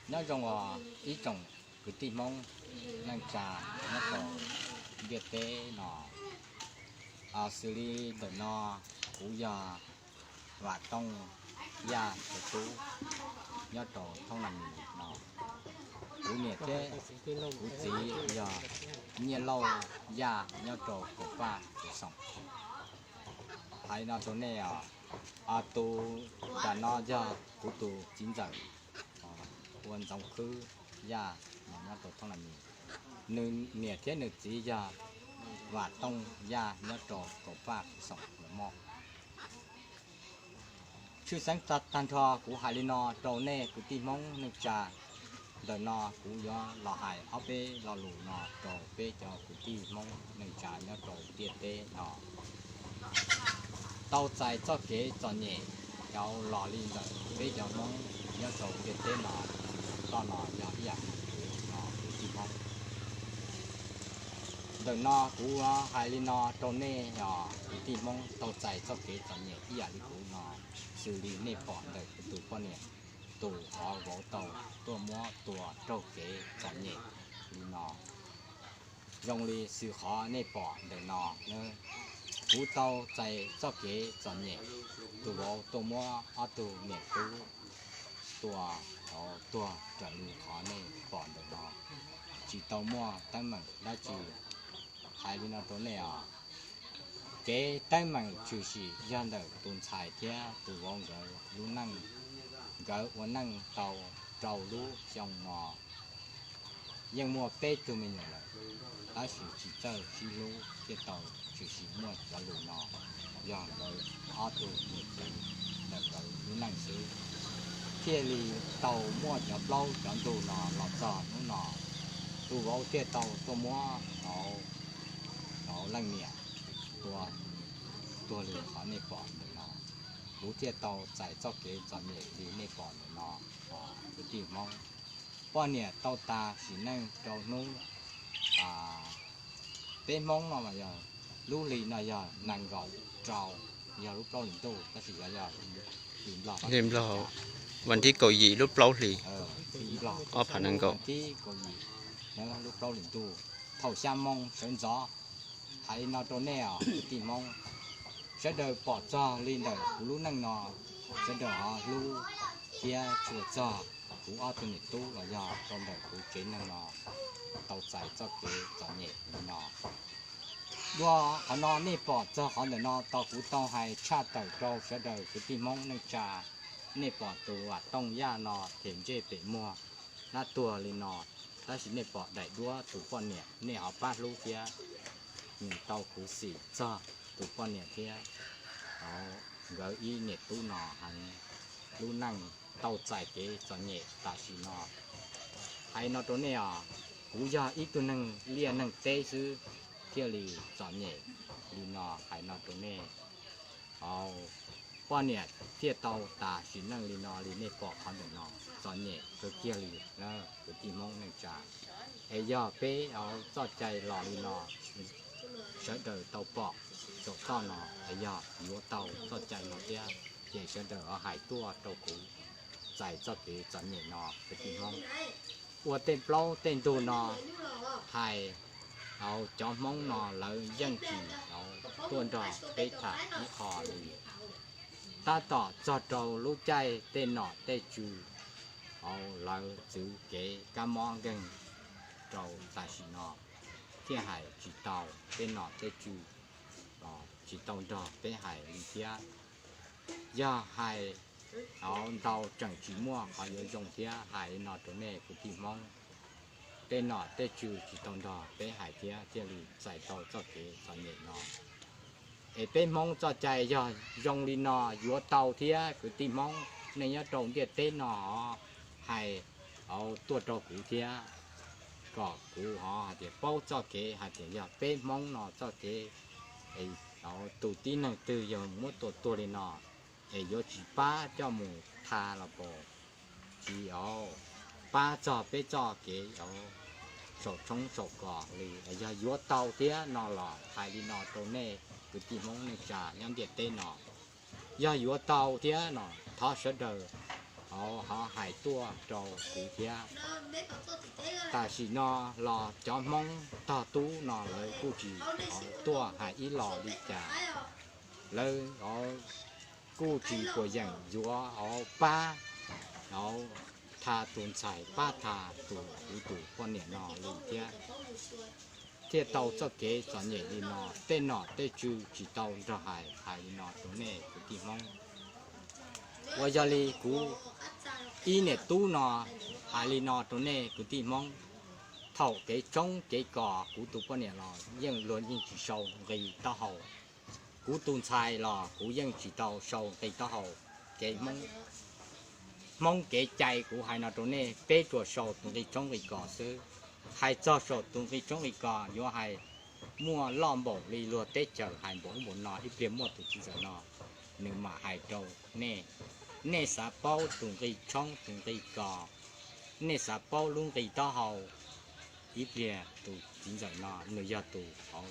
Nyob zoo os ib tsoom kwv tij Hmoob neej tsa nyob rau ntiaj teb no. Xws li ntawm no kuv yog Vam Tooj Yaj tus tub nyob rau thoob Nas Mis no. Kuv niam thiab kuv txiv yog Nyiaj Lauj Yaj nyob rau Kaum Paj Kaum Xoom. Hais no rau nej os, tus nram no yog kuv tus txiv ntxawm ua Ntxoov Khwb Yaj nyob rau thoob Nas Mis. Nws niam thiab nws txiv yog Vam Tooj Yaj nyob rau Kaum Paj Kaum Xoom Los Moj. Tshwj xeeb tag nrho kuv hais li no rau nej kwv tij Hmoob neej tsa. Ntawm no kuv yuav los hais ob peb lo lus no rau peb cov kwv tij Hmoob neej tsa nyob rau ntiaj teb no. Tau txais txoj kev txom nyem cov los li ntawm peb cov Hmoob nyob rau ntiaj teb no toj no yog ib yam li kuv no kwv tij Hmoob. Ntawm no kuv hais li no rau nej os kwv tij Hmoob, tau txais txoj kev txom nyem ib yam li kuv no, xws li nej pom ntawm kuv tus poj niam tus qhov vauv tau tuaj muab tua raug kev txom nyem li no. Zoo li xwm qhov nej pom ntawm no, kuv tau txais txoj kev txom nyem, tus vauv tuaj muab ob tug niam tub tua tuag raws li qhov nej pom ntawm no. Tsis tau muaj teeb meem dab tsi. Hais li no rau nej os, kev teeb meem tshwm sim yog ntawm tus ntxhais thiab tus vauv nkawd lub neej. Nkawd ua neej tau rau lub xyoo no yeej muaj peb tug me nyuam lawm, tab sis tsis txawj sib hlub thiaj tau tshwm sim muaj cov lus no. Yog nkawd ob tug niam txiv ntawm nkawd lub neej xwb, thiaj li tau muaj cov plaub cov ntug no los txog hnub no. Tus vauv thiaj tau tuaj muab hauv leej niam tua tuag li qhov nej pom ntawm no. Kuv thiaj tau txais txoj kev txom nyem li nej pom ntawm no. Kwv tij Hmoob, poj niam tau tas sim neej rau hnub peb Hmoob no mas yog lub hli no yog nees nkaum rau, yog lub plaub hlis ntuj, tab sis yog hli Nplog, vas thib kaum yim lub plaub hlis ob phav nees nkaum. Lub plaub hlis ntuj thaum xya moo sawv ntxov. Hais li no rau nej os kwv tij Hmoob, sawv daws pom txog li ntawm kuv lub neej no, sawv daws ho hlub thiab tshua txog kuv ob tug niam tub los yog rau ntawm kuv tsev neeg no tau txais txoj kev txom nyem li no. Dua qhov no nej pom txog qhov ntawm no tau kuv tau hais tshaj tawm rau sawv daws kwv tij Hmoob neej tsa. Nej pom tus Vam Tooj Yaj no them ntsej pem muag dab tuag li no, tab sis nej pom daim duab tus poj niam, nej ho pab hlub thiab. Nws tau khuv xim txog tus poj niam thiab nkawd ib niam tub no heev, lub neej tau txais kev txom nyem tam sim no. Hais no rau nej os, kuv yog ib tug neeg liaj neeg teb xwb thiaj li txom nyem li no. Hais no rau nej, poj niam thiaj tau tas sim neej li no li nej pom qhov ntawm no, txom nyem kawg kiag li na kwv tij Hmoob neej tsa. Es yog peb txoj cai los li no, sawv daws tau pom saum toj no, es yog yuav tau txoj cai no thiab, ces sawv daws ho hais tuaj rau kuv txais txoj kev txom nyem no kwv tij Hmoob. Ua tej plaub tej ntug no hais, cov Hmoob no lawv yeej tsis tuaj nrog peb tham ib qho li. Tab tom txog rau lub caij tej nom tej tswv, lawv txwv kev kab mob nkeeg rau tam sim no, thiaj hais tsis tau tej nom tej tswv, tsis tau nrog peb hais li thiab. Yog hais ntau tseem tsis muaj qhov yuav zoo thiab. Hais li no rau nej kwv tij Hmoob, tej nom tej tswv tsis tau nrog peb hais thiab thiaj li txais tau txoj kev txom nyem no. Es peb Hmoob txoj cai yog zoo li no yuav tau thiab kwv tij Hmoob neeg nyob rau ntiaj teb no hais tuaj rau kuv thiab, kom kuv ho hais tias paub txoj kev hais tias yog peb Hmoob no txoj kev, tus tib neeg twg yog muab tua tuag li no, es yuav tsis pab coj mus tha los pos, tsis pab txog peb txoj kev saum tshoob saum kos li. Yog yuav tau thiab no los hais li no rau nej kwv tij Hmoob neej tsa nyob ntiaj teb no, yog yuav tau thiab no thov sawv daws ho hais tuaj rau kuv thiab. Tam sim no los cov Hmoob tog tub no lawv kuj tsis tuaj hais ib los li cas, lawv kuj tsis puas yeem yuav pab tha tus ntxhais, pab tha tus, kuv tus poj niam no li thiab. Thiaj tau txoj kev txom nyem li no, tej nom tej tswv tsis tau nrog hais, hais li no rau nej kwv tij Hmoob. Uas yog li kuv ib niam tub no hais li no rau nej kwv tij Hmoob, thaum kev tshoob kev kos kuv tus poj niam los yeej luag yeej tsis sau nqi taub hau. Kuv tus ntxhais los kuv yeej tsis tau sau nqi taub hau. Kev Hmoob, Hmoob kev cai kuv hais no rau nej, peb tsuas sau nqi tshoob nqi kos xwb. Hais txog saum tus nqi tshoob nqi kos yuav hais muaj loj npaum li luag teb chaws hais npaum ub npaum no, ib pliag muaj tus txiv ntxawm no nws mam hais rau nej. Nej xav paub tus nqi tshoob tus nqi kos, nej xav paub lub nqi taub hau, ib pliag tus txiv ntxawm no nws yog tus tuav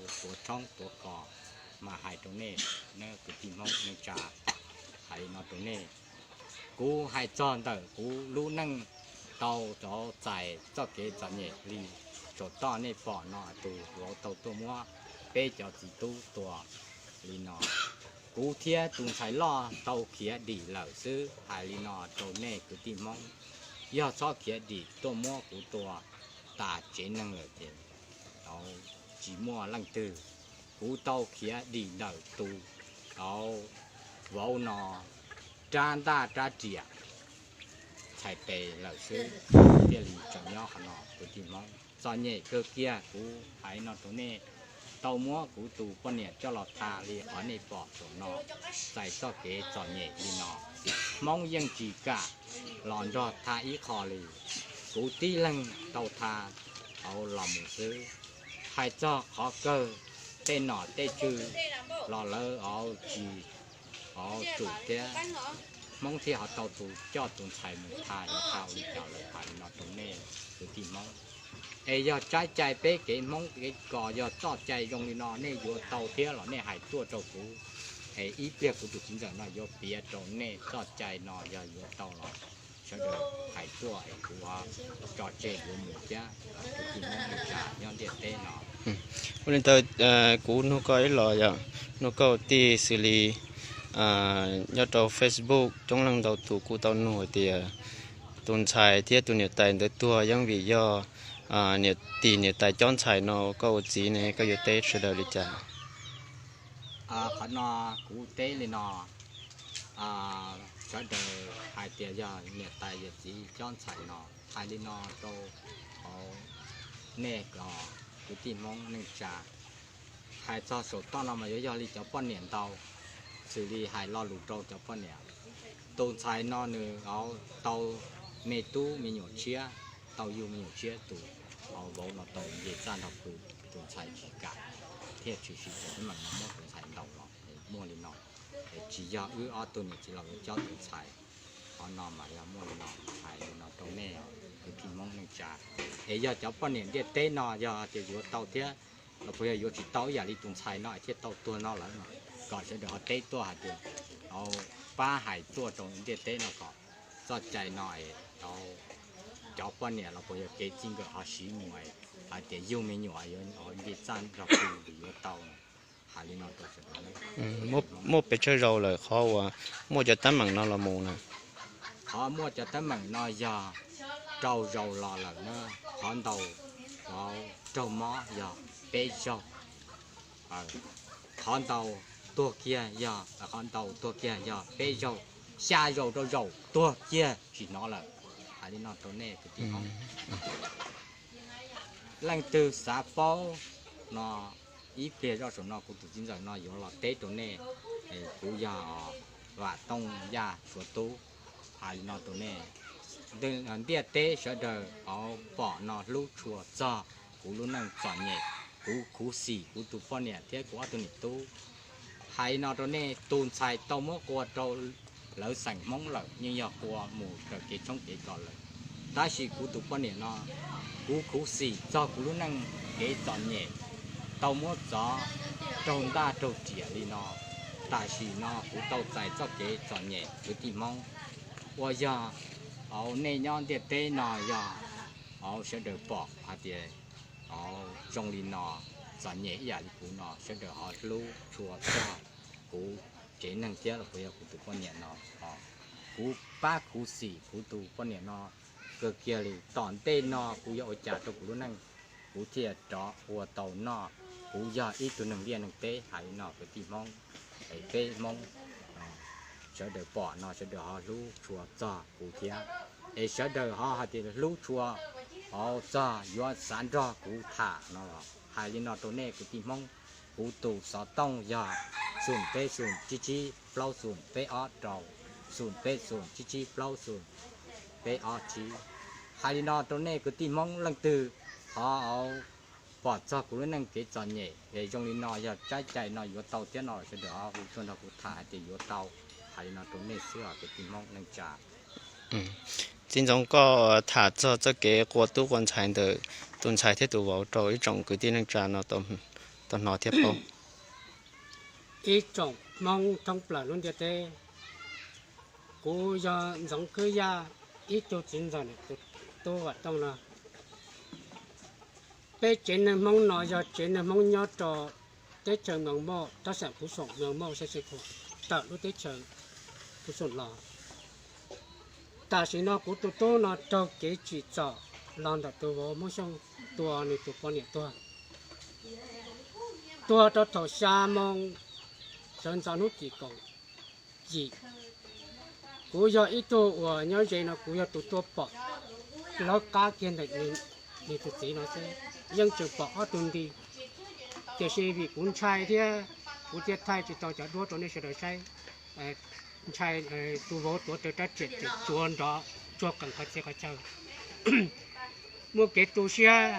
tshoob tuav kos mas hais rau nej, kwv tij Hmoob neej tsa. Hais li no rau nej, kuv hais txog ntawm kuv lub neej tau txais txoj kev txom nyem li saum toj nej pom no, tus vauv tau tuaj muab peb cov txiv tub tua li no. Kuv thiab tus ntxhais loj tau khiav dim lawm xwb, hais li no rau nej kwv tij Hmoob. Yog txhob khiav dim tuaj muab kuv tua tas tsev neeg lawm ces tsis muaj leej twg. Kuv tau khiav dim ntawm tus vauv no rab ntaj rab riam txhais tes lawm xwb, thiaj li tseem nyob qhov no kwv tij Hmoob. Txom nyem kawg kiag, kuv hais no rau nej, tau muab kuv tus poj niam coj los tha li qhov nej pom saum no, txais txoj kev txom nyem li no. Hmoob yeej tsis kam los nrog tha ib qho li, kuv tib leeg tau tha hauv los mus xwb. Hais txog qhov kawg, tej nom tej tswv los lawv tsis tsum thiab, Hmoob thiaj ho tau tus coj tus ntxhais mus tha yuav tha ua li cas lawm, hais li no rau nej kwv tij Hmoob. Es yog tsab cai peb kev Hmoob kev kos yog txoj cai zoo li no nej yuav tau thiab los nej hais tuaj rau kuv, es ib pliag kuv tus txiv ntxawm no yuav piav rau nej txoj cai no yog yuav tau los sawv daws hais tuaj es kuv tso tseg yuav mus thiab. Kwv tij Hmoob neej tsa nyob ntiaj teb no. Ua li ntawd, kuv nug koj ib los yog, nug koj tij xws li nyob rau Facebook coob leej ntau tus kuj tau nug hais tias tus ntxhais thiab tus niam tais ntawd tuag yeej vim yog niam tij niam tais cob ntxhais no, koj ua txiv ne koj yuav teb sawv daws li cas? Qhov no kuv teb li no, sawv daws hais tias yog niam tais yawm txiv cob ntxhais no, hais li no rau hauv nej kwv tij Hmoob neej tsa. Hais txog saum toj no mas yuav yog li cov poj niam ntau, xws li hais lo lus rau cov poj niam. Tus ntxhais no nws tau me tub me nyuam tshiab, tau yug me nyuam tshiab, tus vauv no tau nce txaj nrog pw, tus ntxhais tsis kam thiaj tshwm sim tau teeb meem no muab tus ntxhais ntaus los. Muaj li no, tsis yog wb ob tug niam txiv los yuav cob tus ntxhais. Qhov no mas yog muaj li no, hais li no rau nej kwv tij Hmoob neej tsa. Es yog cov poj niam ntiaj teb no yog tias yuav tau thiab los puas yog yuav tsis tau ib yam li tus ntxhais no es thiaj tau tuag no lawm no, kom sawv daws ho teb tuaj hais tias, pab hais tuaj rau ntiaj teb no kom txoj cai no es cov poj niam los puas yog kev txij nkawm ho siv mus hais tias yug me nyuam yuav nce txaj nrog pw yuav tau. Hais li no rau sawv daws. Muaj pes tsawg zaus lawm qhov uas muaj cov teeb meem no los mus na? Qhov muaj cov teeb meem no yog rau zaus los lawm na. Qhov ntau, qhov raug mob yog peb zaug. Qhov ntau tuag kiag yog, qhov ntau tuag kiag yog peb zaug, xya zaus rau zaum tuag kiag tsis hnov lawm. Hais li no rau nej kwv tij Hmoob. Leej twg xav paub no, ib pliag zoj saum no kuv tus txiv ntxawm no yuav los teb rau nej. Kuv yog Vam Tooj Yaj Suav Tub. Hais li no rau nej, ntiaj teb sawv daws pom no hlub tshua txog kuv lub neej txom nyem, kuv khuv xim kuv tus poj niam thiab kuv ob tug niam tub. Hais li no rau nej, tus ntxhais tau muab qua rau lawv xeem Hmoob lawm, yeej yog qua mus raws kev tshoob kev kos lawm. Tab sis kuv tus poj niam no, kuv khuv xim txog kuv lub neej kev txom nyem, tau muab txov raug ntaj raug riam li no. Tam sim no kuv tau txais txoj kev txom nyem kwv tij Hmoob, uas yog Hauv nej nyob ntiaj teb no yog, hauv sawv daws pom hais tias, hauv zoo li no, txom nyem ib yam li kuv no, sawv daws ho hlub tshua txog kuv tsev neeg thiab los puas yog kuv tus poj niam no. Kuv pab khuv xim kuv tus poj niam no kawg kiag li. Tom ntej no kuv yuav ua cas rau kuv lub neej, kuv thiaj rov ua tau noj. Kuv yog ib tug neeg liaj neeg teb hais li no kwv tij Hmoob, es peb Hmoob sawv daws pom no sawv daws ho hlub tshua txog kuv thiab, es sawv daws ho hais tias hlub tshua, hauv txog yuav xav nrog kuv tham no los hais li no rau nej kwv tij Hmoob. Kuv tus xov tooj yog xoom peb xoom tsib tsib plaub xoom peb ob rau, xoom peb xoom tsib tsib plaub xoom peb ob tsib. Hais li no rau nej kwv tij Hmoob leej twg ho pom txog kuv lub neej kev txom nyem es zoo li no yog tsab cai no yuav tau thiab no sawv daws ho hu tuaj nrog kuv tham hais tias yuav tau. Hais li no rau nej xwb os kwv tij Hmoob neej tsa. Txiv Ntxoov, koj tham txog txoj kev qua tub qua ntxhais ntawm tus ntxhais thiab tus vauv rau ib tsoom kwv tij neej tsa no tau hnov thiab paub. Ib tsoom Hmoob thoob plaws lub ntiaj teb, kuv yog Ntxoov Khwb Yaj, ib tug txiv ntxawm tus tub Vam Tooj no. Peb tsev neeg Hmoob no yog tsev neeg Hmoob nyob rau teb chaws Mees Mauj, tab xeem Phuv Xoom, Mees Mauj, Xais Xais Khuam, tawm lub teb chaws Phuv Xoom los. Tam sim no kuv tus tub no raug kev tsim txom los ntawm tus vauv Hmoob Xyooj tua nws tus poj niam tuag. Tuag rau thaum xya moo sawv ntxov hnub tim kaum yim. Kuv yog ib tug uas nyob ze no kuv yog tus tuaj pom lawv qab kiag ntawm nws tus txiv no xwb, yeej tseem pom ob tug nti. Tiam sis vim kuv ntshai thiab kuv thiaj thaij tsis tau cov duab rau nej sawv daws saib. Ntshai tus vauv tuav rawv rab riam tseem tsuag nrov tsuag qees qhov txhia qhov chaw. Muaj kev tu siab,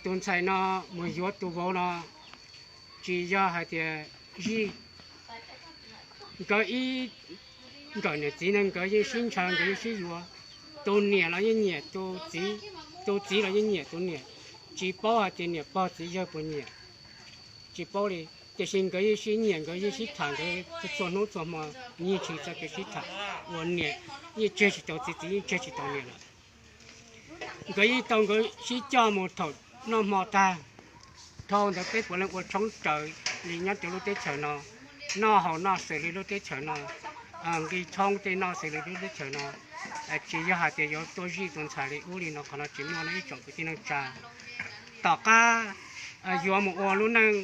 tus ntxhais no mus yuav tus vauv no tsis yog hais tias zij, nkawd ib nkawm niam txiv ne nkawd yeej sib ntshaw nkawd yeej sib yuav. Tus niam los yeej nyiam tus txiv, tus txiv los yeej nyiam tus niam. Tsis paub hais tias niam pog txiv yawg puas nyiam, tsis paub li. Tiam sis nkawd yeej sib nyiam nkawd yeej sib tham nkawd txhua hnub txhua hmo, yeej tsis txoj kev sib tham uas niam yeej tseg tsis tau txiv, txiv yeej tseg tsis tau niam lawm. Nkawd yeej tau nkawd sib coj mus thaum noj hmo tag. Dhau ntawd peb puav leej ua tshoob raws li nyob rau lub teb chaws no, noj haus noj xws li lub teb chaws no, nqi tshoob tej noj xws li lub teb chaws no. Tsis yog hais tias yuav tuaj zij tus ntxhais li ub li no, qhov no tsis muaj no ib tsoom kwv tij neej tsa. Tom qab yuav mus ua lub neej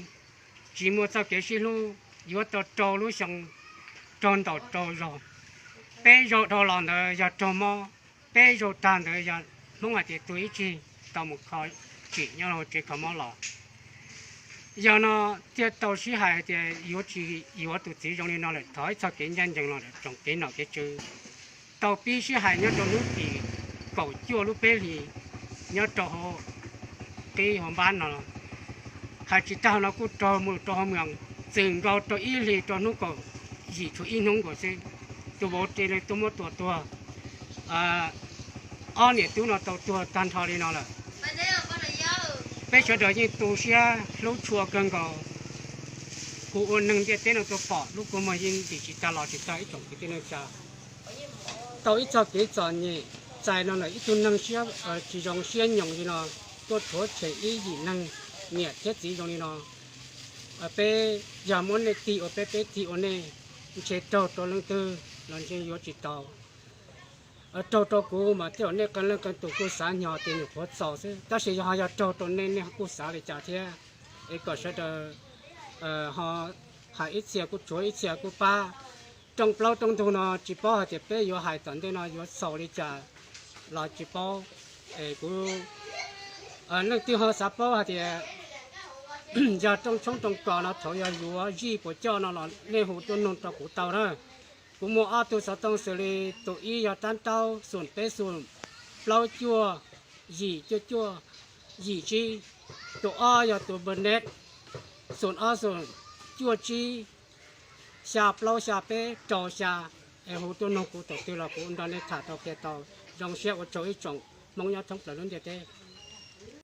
tsis muaj txoj kev sib hlub, yuav tau rau lub xyoo raug ntaus rau zaug. Peb zaug dhau los ntawd yog raug mob, peb zaug tag ntawd yog Hmoob hais tias tuag ib tsig tau mus kho tsim nyob hauv tsev kho mob los. Yog no thiaj tau sib hais hais tias yuav tsis yuav tus txiv zoo li no lawm, thov ib txoj kev ncaj ncees los lawm tsoom kev nom kev tswv. Tau pib sib hais nyob rau hnub tim kaum cuaj lub peb hlis nyob rau hauv qib hauv npab no. Hais tsis tag no kuj raug mus rau hauv moos, txwm nkaus rau ib hlis rau hnub kaum yim tshuav ib hnub nkaus xwb, tus vauv cia li tuaj muab tua tuag. Ob niam tub no tau tuag tag nrho li no lawm. Peb sawv daws yeej tu siab hlub tshua kawg nkaus. Kuv ua neeg ntiaj teb no tuaj pom lub kua muag yeej ntim tsis tag los tsis tag ib tsoom kwv tij neej tsa. Tau ib txoj kev txom nyem txais no lawm ib tug neeg siab tsis zoo siab nyoos li no tuaj rhuav tshem ib yim neeg niam thiab txiv zoo li no. Peb yog muab nej tig ua peb, peb tig ua nej, ntshe raug rau leej twg los ntshe yuav tsis tau. Raug rau kuv mas tej zaum nej qee leej qee tus kuj xav nyog tias nyuam qhuav txaus xwb, tab sis yog ho yog raug rau nej, nej kuj xav li cas thiab? Es kom sawv daws ho hais ib txhia kuj tshuav ib txhia kuj pab. Rooj plaub rooj ntug no tsis paub hais tias peb yuav hais tom ntej no yuav xaus li cas los tsis paub. Es kuv, leej twg ho xav paub hais tias yog rooj tshoob rooj kos no thaum yog yuav zij puas coj no los nej hu tuaj nug rau kuv tau na. Kuv muaj ob tug xov tooj xws li tus ib yog tab taub xoom peb xoom plaub cuaj yim cuaj cuaj yim tsib, tus ob yog tus npawb net xoom ob xoom cuaj tsib xya plaub xya peb rau xya. Es hu tuaj nug kuv thaum twg los kuv nrog nej tham tau qhia tau. Zoo siab ua tsaug ib tsoom Hmoob nyob thoob plaws lub ntiaj teb.